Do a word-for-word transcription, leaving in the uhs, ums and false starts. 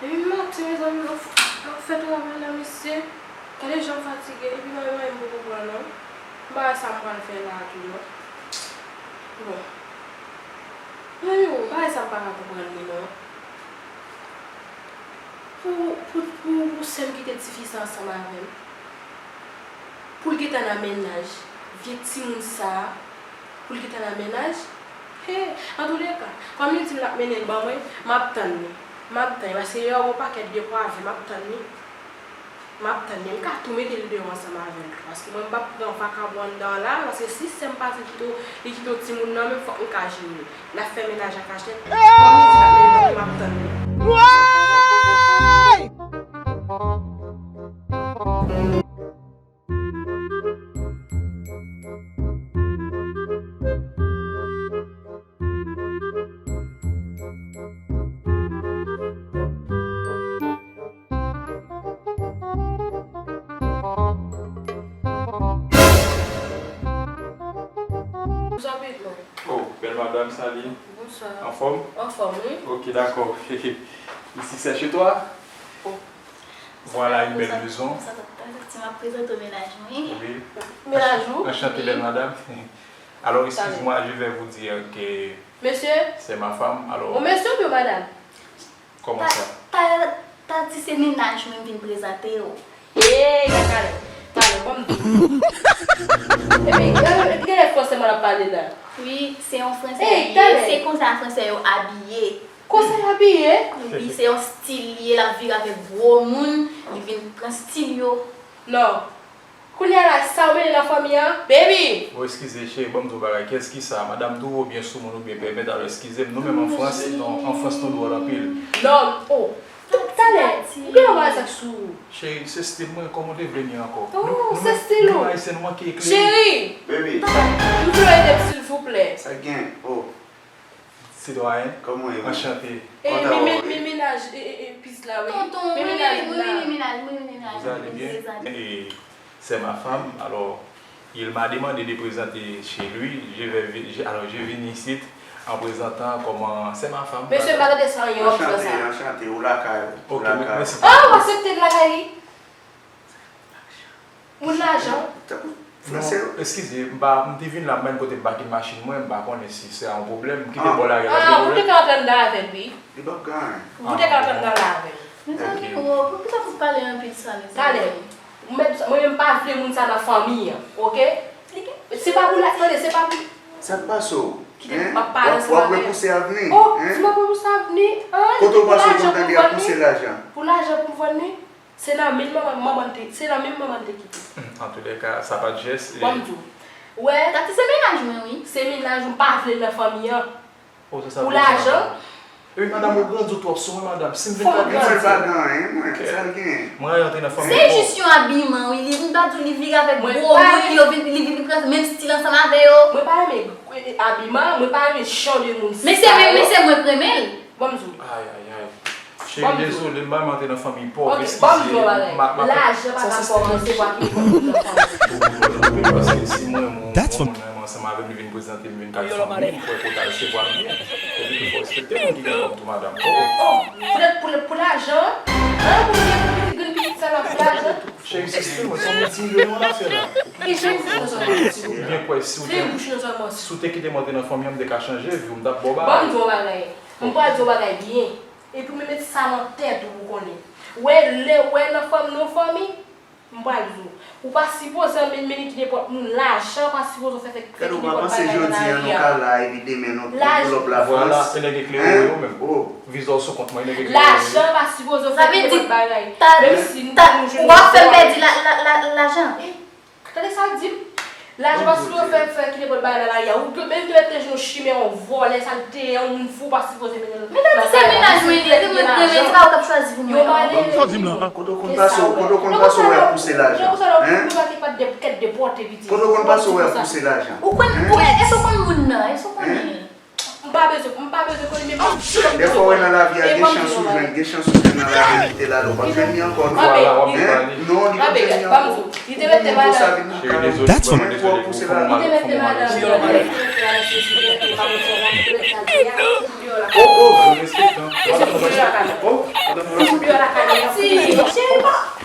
Depi maten, mezanmi, m ap fè travay la, mesye. Gade jan m fatige, epi mwen menm m poko pran non. M pa wè sa m pral fè la tou non. Bon. Mezanmi, m pa wè sa m pa ka konprann li non. Pou, pou, pou, pou sè m kite tifi sa ansanm avè m. Pou l gentan nan mennaj. Vye timoun sa a. Pou l gentan nan mennaj. He, antouleka, kòm li di m l ap mennen l ban mwen, m ap tann li. M ap tann li. Paske yè yon pakèt de pwa avè m, m ap tann li. M ap tann li. M ka tou mete l deyò ansanm avè l tou. Paske mwen, m p ap pran vakabon anndan an la. Paske si sè m pati kite w, li kite w timoun nan men, fòk m ka jere l. L ap fè mennaj an kachèt. Kòm li di l ap mennen l ban mwen, m ap tann li. Bonsoir, Pedro. Oh, belle madame, salut. Bonsoir. En forme? En forme, oui. Ok, d'accord. Ici, c'est chez toi? Oh. Voilà une belle maison. Sa m ap prezante w mennaj mwen. Oui. Mennaj ou? Enchanté, belle madame. Alors, excuse-moi, je vais vous dire que c'est ma femme. Alors, ou mesye oubyen madam? Kòman sa? Ta, ta, ta di se mennaj mwen m vin prezante w. Ey, talè, talè, ban m di. Epi, e, e, ki genlè fransè mwen ap pale la? Wi, se yon fransè li ye. Se konsa fransè yo abiye. Konsa y abiye? Wi, se yon stil li ye, l ap vire avèk gwo moun, li vin pran stil yo. Non. Kounye a la, sa w mennen nan fanmi an, baby? Oh, eskize, cheri, ban m di w bagay. Kiyès ki sa? Madanm tou oubyen soumoun oubyen pèpèt? Alò, eskize m, nou menm an Frans, non, an Frans nou dwòl anpil. Non, oh, talè, ou gen yon bagay sa k sou ou? Cheri, se stil mwen, kòman w te vle m ye ankò? Oh, se stil ou. Nou, nou menm Ayisyen, nou manke eklere. Cheri! Baby. M vle w ede m, silvouplè. Sa k gen? Oh. Sitwayen, anchante. E, men, men, men mennaj, e, e, e, pis la, wi. Tonton, men mennaj la. Vous allez bien? Et c'est ma femme. Alors, il m'a demandé de présenter chez lui. Je vais vi-, je, alors, je viens ici en présentant comme, euh, c'est ma femme. Mesye, m pa tande sa, yon fransè. Anchante, anchante, ou lakay ou. Ok, mèsi. Ah, w aksepte l lakay li? Moun lajan. Tankou fransè yo. Non, eskize, m pa, m te vin la, m pa gen kote m pake machin mwen, m pa konnen si se yon pwoblèm. M kite bò larèl la. Ah, ou te ka antre anndan avè l, wi. Li p ap gen anyen. Ou te ka antre anndan la avè l. Mezanmi, oh, poukisa pou pale anpil sa, mezanmi? Talè. Mwen, mwen menm pa vle moun sa nan fanmi an, oke? Se pa pou la, tande, se pa pou. Sa k pase w? Kite m ap pale ansanm avè l. W ap repouse avni? Oh, si m ap repouse avni, ah, kote w pase w konn tande y ap pouse lajan? Pou lajan pou m vann li? Se nan men manman, manman te, se nan men manman te kite. Hmm, antoulèka, sa pa t jès, e. Ban m di w. Wè. Tati, se mennaj mwen, wi. Se mennaj ou, m pa vle l nan fanmi an. Oh, se sa. Pou lajan. Epi, madanm, ou grandi w twòp sou mwen, madanm. Si m vin pa grandi. Mwen, l pa gen anyen, mwen. Sa l gen? Mwen rantre nan fanmi w. Se jis yon abiman, wi. Li, m ta di w, li vire avèk gwo moun, yo vin, li vin pran menm stil ansanm avè yo. Mwen pa renmen, e, e, abiman, mwen pa renmen jan de moun sa yo. Men se, men, men se mwen k renmen l. Ban m di w. Ay, ay, ay. Cheri, dezole, m pa renmen antre nan fanmi pòv, eskize. Ok, ban m di w yon bagay. Lajan pa ka fè w resevwa ki pòv nan fanmi. Paske si mwen, moun, moun mwen ansanm avè m, li vin prezante m, vin kay fanmi m, m kwè ke w ta resevwa m byen. Epi tou, fò w respekte moun ki gen kòb tou, madanm. Oh, oh. Poutèt pou, pou lajan, an? Pou, pou, pou pitit, grenn pitit sa la, pou lajan? Cheri, eskize mwen, se yon ti milyon yon afè la. Li byen kwè si w te, si w te kite m antre nan fanmi an, m te ka chanje vi w, m t ap ba w bagay. Ban m di w yon bagay. M pral di w yon bagay byen. Epi w menm met sa nan tèt ou pou konnen. Wè, lè, wè nan fanm, nan fanmi, m pral di w. Ou pa sipoze men-, mennen ki nenpòt moun lajan, pa sipoze fè, fè, fè ki nenpòt bagay nan lari a. Lajan pa sipoze fè ki nenpòt bagay. Menm si nou, nou jwenn vòlè. Ou ap fè m pèdi la, la, la, lajan. Tande sa l di m. Lajan pa sipoze fè, fè ki nenpòt bagay nan lari a. Ou menm ki mete je w chimè, yon vòlè, sa l te ye, yon moun fou, pa sipoze mennen l. Men tande se mennaj mwen li ye, se mwen Renmen, se pa ou k ap chwazi pou mwen, non. Sa w di m la? Kote w konn pase, kote w konn pase w wè pouse lajan? Hein? Kote w konn pase w wè pouse lajan? Ou konn, ou, èske w konn moun nan? Èske w konnen? M pa bezwen, m pa bezwen konnen menm. Dèfwa w wè nan lavi a, gen chans ou jwenn, gen chans ou jwenn nan lavi a, li te la, ou p ap jwenn li ankò, non. Hein? Non, li p ap jwenn li ankò. Li te mete madanm. That's what. Li te mete madanm. Oh, oh. Cheri, pa fini.